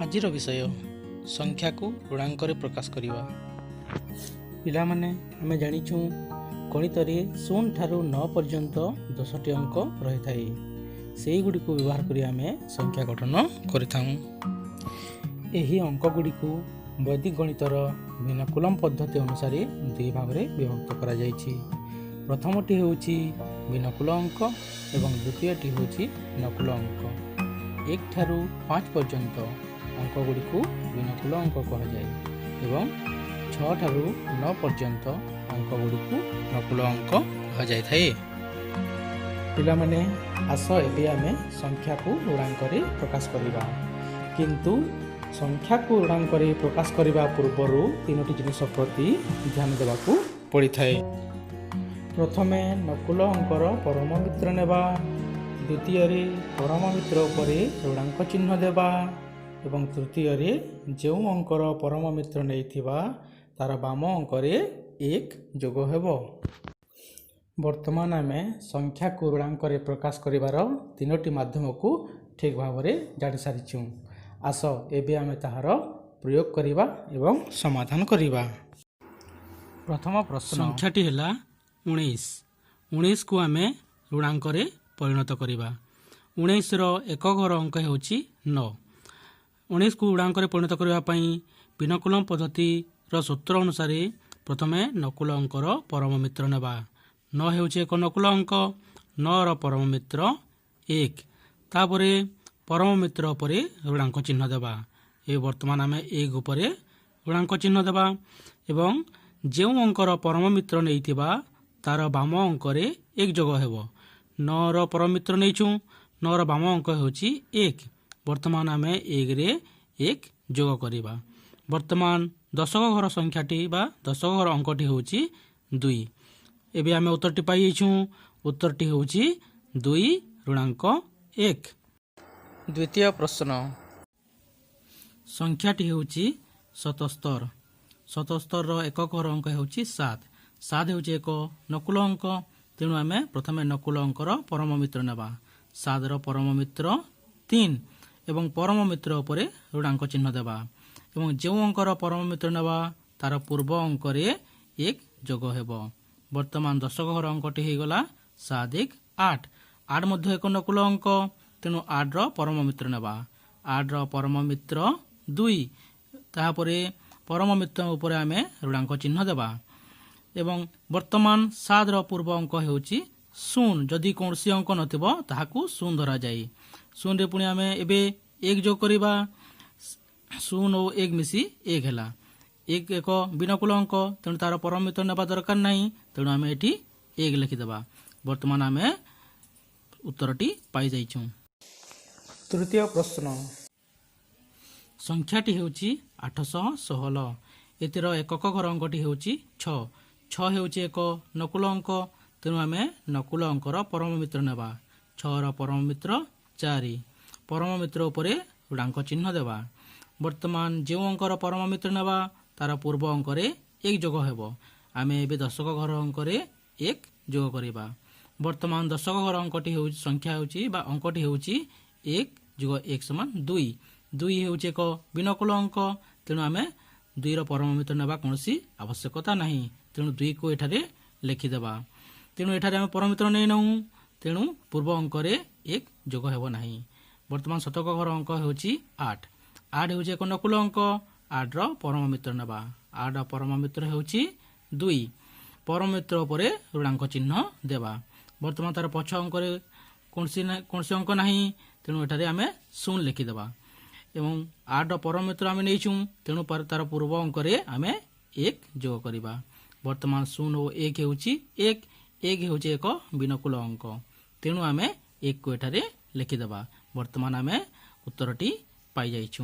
ଆଜିର ବିଷୟ ସଂଖ୍ୟାକୁ ଋଣାଙ୍କରେ ପ୍ରକାଶ କରିବା। ପିଲାମାନେ, ଆମେ ଜାଣିଛୁ ଗଣିତରେ 0 ଠାରୁ 9 ପର୍ଯ୍ୟନ୍ତ 10ଟି ଅଙ୍କ ରହିଥାଏ। ସେଇଗୁଡ଼ିକୁ ବ୍ୟବହାର କରି ଆମେ ସଂଖ୍ୟା ଗଠନ କରିଥାଉଁ। ଏହି ଅଙ୍କ ଗୁଡ଼ିକୁ ବୈଦିକ ଗଣିତର ଭିନ୍ନକୁଲମ ପଦ୍ଧତି ଅନୁସାରେ ଦୁଇ ଭାଗରେ ବିଭକ୍ତ କରାଯାଇଛି। ପ୍ରଥମଟି ହେଉଛି ଭିନ୍ନକୁଲ ଅଙ୍କ ଏବଂ ଦ୍ୱିତୀୟଟି ହେଉଛି ନକୁଲ ଅଙ୍କ। 1 ଠାରୁ 5 ପର୍ଯ୍ୟନ୍ତ ଅଙ୍କ ଗୁଡ଼ିକୁ ଭିନ୍ନକୁଲ ଅଙ୍କ କୁହାଯାଏ ଏବଂ 6 ଠାରୁ 9 ପର୍ଯ୍ୟନ୍ତ ଅଙ୍କ ଗୁଡ଼ିକୁ ନକୁଲ ଅଙ୍କ କୁହାଯାଇଥାଏ। ପିଲାମାନେ, ଆସ ଏବେ ଆମେ ସଂଖ୍ୟାକୁ ଋଣାଙ୍କରେ ପ୍ରକାଶ କରିବା। କିନ୍ତୁ ସଂଖ୍ୟାକୁ ଋଣାଙ୍କରେ ପ୍ରକାଶ କରିବା ପୂର୍ବରୁ ତିନୋଟି ଜିନିଷ ପ୍ରତି ଧ୍ୟାନ ଦେବାକୁ ପଡ଼ିଥାଏ। ପ୍ରଥମେ ନକୁଲ ଅଙ୍କର ପରମ ମିତ୍ର ନେବା, ଦ୍ୱିତୀୟରେ ପରମ ମିତ୍ର ଉପରେ ଋଣାଙ୍କ ଚିହ୍ନ ଦେବା ଏବଂ ତୃତୀୟରେ ଯେଉଁ ଅଙ୍କର ପରମ ମିତ୍ର ନେଇଥିବା ତାର ବାମ ଅଙ୍କରେ 1 ଯୋଗ ହେବ। ବର୍ତ୍ତମାନ ଆମେ ସଂଖ୍ୟାକୁ ଋଣାଙ୍କରେ ପ୍ରକାଶ କରିବାର ତିନୋଟି ମାଧ୍ୟମକୁ ଠିକ୍ ଭାବରେ ଜାଣିସାରିଛୁ। ଆସ ଏବେ ଆମେ ତାହାର ପ୍ରୟୋଗ କରିବା ଏବଂ ସମାଧାନ କରିବା। ପ୍ରଥମ ପ୍ରଶ୍ନ, ସଂଖ୍ୟାଟି ହେଲା 19। 19କୁ ଆମେ ଋଣାଙ୍କରେ ପରିଣତ କରିବା। 19ର ଏକ ଘର ଅଙ୍କ ହେଉଛି 9। 19କୁ ଋଣାଙ୍କରେ ପରିଣତ କରିବା ପାଇଁ ବିନକୁଲମ ପଦ୍ଧତିର ସୂତ୍ର ଅନୁସାରେ ପ୍ରଥମେ ନକୁଲ ଅଙ୍କର ପରମ ମିତ୍ର ନେବା। 9 ହେଉଛି ଏକ ନକୁଲ ଅଙ୍କ। 9ର ପରମ ମିତ୍ର 1। ତାପରେ ପରମ ମିତ୍ର ଉପରେ ଋଣାଙ୍କ ଚିହ୍ନ ଦେବା। ଏବେ ବର୍ତ୍ତମାନ ଆମେ 1 ଉପରେ ଋଣାଙ୍କ ଚିହ୍ନ ଦେବା ଏବଂ ଯେଉଁ ଅଙ୍କର ପରମ ମିତ୍ର ନେଇଥିବା ତାର ବାମ ଅଙ୍କରେ 1 ଯୋଗ ହେବ। 9ର ପରମ ମିତ୍ର ନେଇଛୁ, 9ର ବାମ ଅଙ୍କ ହେଉଛି 1। ବର୍ତ୍ତମାନ ଆମେ 1ରେ 1 ଯୋଗ କରିବା। ବର୍ତ୍ତମାନ ଦଶକ ଘର ସଂଖ୍ୟାଟି ବା ଦଶକ ଘର ଅଙ୍କଟି ହେଉଛି 2। ଏବେ ଆମେ ଉତ୍ତରଟି ପାଇଯାଇଛୁ। ଉତ୍ତରଟି ହେଉଛି 2 ଋଣାଙ୍କ 1। ଦ୍ୱିତୀୟ ପ୍ରଶ୍ନ, ସଂଖ୍ୟାଟି ହେଉଛି 77। 77ର ଏକକ ଘର ଅଙ୍କ ହେଉଛି 7। 7 ହେଉଛି ଏକ ନକୁଲ ଅଙ୍କ। ତେଣୁ ଆମେ ପ୍ରଥମେ ନକୁଲ ଅଙ୍କର ପରମ ମିତ୍ର ନେବା। 7ର ପରମ ମିତ୍ର 3 ଏବଂ ପରମ ମିତ୍ର ଉପରେ ଋଣାଙ୍କ ଚିହ୍ନ ଦେବା ଏବଂ ଯେଉଁ ଅଙ୍କର ପରମ ମିତ୍ର ନେବା ତାର ପୂର୍ବ ଅଙ୍କରେ 1 ଯୋଗ ହେବ। ବର୍ତ୍ତମାନ ଦଶକ ଘର ଅଙ୍କଟି ହେଇଗଲା 7 1 8। 8 ମଧ୍ୟ ଏକ ନକୁଲ ଅଙ୍କ। ତେଣୁ 8ର ପରମ ମିତ୍ର ନେବା। 8ର ପରମ ମିତ୍ର 2। ତାପରେ ପରମ ମିତ୍ର ଉପରେ ଆମେ ଋଣାଙ୍କ ଚିହ୍ନ ଦେବା ଏବଂ ବର୍ତ୍ତମାନ 7ର ପୂର୍ବ ଅଙ୍କ ହେଉଛି 0। ଯଦି କୌଣସି ଅଙ୍କ ନଥିବ, ତାହାକୁ 0 ଧରାଯାଏ। 0ରେ ପୁଣି ଆମେ ଏବେ 1 ଯୋଗ କରିବା। 0 ଓ 1 ମିଶି 1 ହେଲା। 1 ଏକ ବିନକୁଲ ଅଙ୍କ, ତେଣୁ ତାର ପରମ ମିତ୍ର ନେବା ଦରକାର ନାହିଁ। ତେଣୁ ଆମେ ଏଠି 1 ଲେଖିଦେବା। ବର୍ତ୍ତମାନ ଆମେ ଉତ୍ତରଟି ପାଇଯାଇଛୁ। ତୃତୀୟ ପ୍ରଶ୍ନ, ସଂଖ୍ୟାଟି ହେଉଛି 816। ଏଥିର ଏକକ ଘର ଅଙ୍କଟି ହେଉଛି 6। 6 ହେଉଛି ଏକ ନକୁଲ ଅଙ୍କ। ତେଣୁ ଆମେ ନକୁଲ ଅଙ୍କର ପରମ ମିତ୍ର ନେବା। 6ର ପରମ ମିତ୍ର 4। ପରମ ମିତ୍ର ଉପରେ ଋଣାଙ୍କ ଚିହ୍ନ ଦେବା। ବର୍ତ୍ତମାନ ଯେଉଁ ଅଙ୍କର ପରମ ମିତ୍ର ନେବା ତାର ପୂର୍ବ ଅଙ୍କରେ 1 ଯୋଗ ହେବ। ଆମେ ଏବେ ଦଶକ ଘର ଅଙ୍କରେ 1 ଯୋଗ କରିବା। ବର୍ତ୍ତମାନ ଦଶକ ଘର ଅଙ୍କଟି ହେଉଛି, ସଂଖ୍ୟା ହେଉଛି ବା ଅଙ୍କଟି ହେଉଛି 1 ଯୋଗ 1 ସମାନ 2। 2 ହେଉଛି ଏକ ବିନକୁଲ ଅଙ୍କ। ତେଣୁ ଆମେ 2ର ପରମ ମିତ୍ର ନେବା କୌଣସି ଆବଶ୍ୟକତା ନାହିଁ। ତେଣୁ 2କୁ ଏଠାରେ ଲେଖିଦେବା। ତେଣୁ ଏଠାରେ ଆମେ ପରମ ମିତ୍ର ନେଇନାହୁଁ, ତେଣୁ ପୂର୍ବ ଅଙ୍କରେ 1 ଯୋଗ ହେବ ନାହିଁ। ବର୍ତ୍ତମାନ ଶତକ ଘର ଅଙ୍କ ହେଉଛି 8। 8 ହେଉଛି ଏକ ନକୁଲ ଅଙ୍କ। 8ର ପରମ ମିତ୍ର ନେବା। 8ର ପରମ ମିତ୍ର ହେଉଛି 2। ପରମ ମିତ୍ର ଉପରେ ଋଣାଙ୍କ ଚିହ୍ନ ଦେବା। ବର୍ତ୍ତମାନ ତାର ପଛ ଅଙ୍କରେ କୌଣସି ଅଙ୍କ ନାହିଁ, ତେଣୁ ଏଠାରେ ଆମେ 0 ଲେଖିଦେବା ଏବଂ 8ର ପରମ ମିତ୍ର ଆମେ ନେଇଛୁ, ତେଣୁ ତାର ପୂର୍ବ ଅଙ୍କରେ ଆମେ 1 ଯୋଗ କରିବା। ବର୍ତ୍ତମାନ 0 ଓ 1 ହେଉଛି 1। 1 ହେଉଛି ଏକ ବିନକୁଲ ଅଙ୍କ, ତେଣୁ ଆମେ 1କୁ ଏଠାରେ ଲେଖିଦେବା। ବର୍ତ୍ତମାନ ଆମେ ଉତ୍ତରଟି ପାଇଯାଇଛୁ।